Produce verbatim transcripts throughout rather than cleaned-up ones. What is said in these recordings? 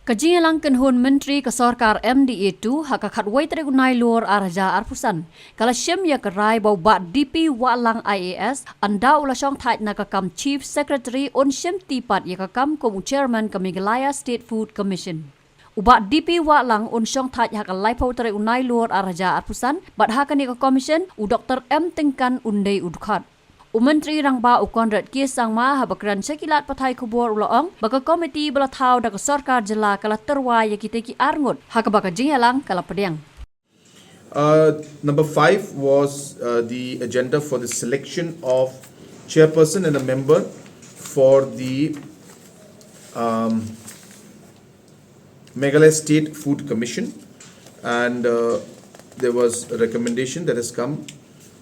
Ka jingïalang kynhun myntri ka sorkar M D A two ha ka khatwei tarik u Nailur ar hajar arphew san ka la shim ïa ka rai ba u Bah D P Wahlang I A S, ynda u la shongthait na ka kam Chief Secretary, un shim ti pat ïa ka kam kum u Chairman ka Meghalaya State Food Commission. U Bah D P Wahlang un shongthait ha ka laiphew tarik u Nailur ar hajar arphew san, bad ha kane ka commission u Doctor M Tyngkan un dei u dkhot. U Myntri Rangbah u Conrad K Sangma, haba kren sha ki lad pathai khubor, u la ong ba ka komiti ba la thaw da ka sorkar jylla ka la tyrwa ïa kita ki arngut, ha kaba ka jingïalang ka la pdiang. Uh, number five was, uh, the agenda for the selection of chairperson and a member for the, um, Meghalaya State Food Commission, and, uh, there was a recommendation that has come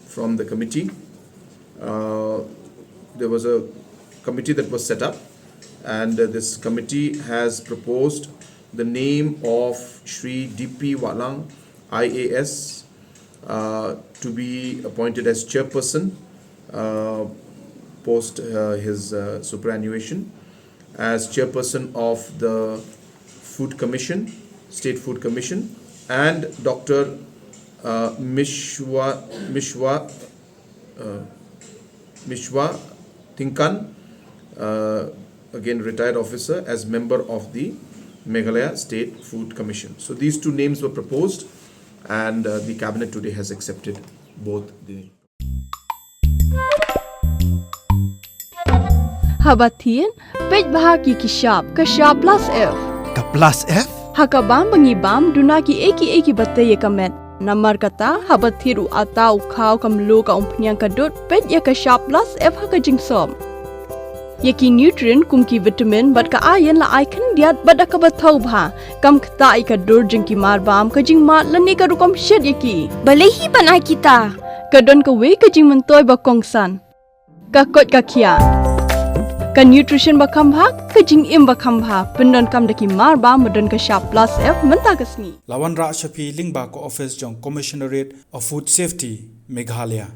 from the committee. Uh, there was a committee that was set up, and, uh, this committee has proposed the name of Shri D P Wahlang, I A S, uh, to be appointed as chairperson, uh, post, uh, his, uh, superannuation, as chairperson of the Food Commission, State Food Commission, and Doctor, uh, Mishwa, Mishwa, uh, Mishwa Tyngkan, uh, again retired officer, as member of the Meghalaya State Food Commission. So these two names were proposed, and, uh, the cabinet today has accepted both the Haba thied, peit bha ki ki shap, ka shap plus F. Ka plus F? Ha ka bam ba ngi bam, duna ki ei ki ei kiba tei ïa ka met. Namar kata, haba thied u atta, u khaw, ka mluh, ka umphniang, ka dud, peit ïa ka shap plus F ha ka jingsop. Ïa ki nutrient kum ki vitamin bad ka iron la ai khyndiat bad da kaba thaw bha. Kam ktah ïa ka dur jong ki marbam, ka jingmad lane ka rukom shet ïa ki. Balei hi ban ai kita? Ka don kawei ka jingmyntoi ba kongsan. Ka koit ka khiah. Ka nutrition ba kham bha, ka jingim ba kham bha. Pyndonkam da ki marbam ba don ka shap plus F mynta ka sngi. La wanrah sha phi lyngba ka office jong Commissionerate of Food Safety, Meghalaya.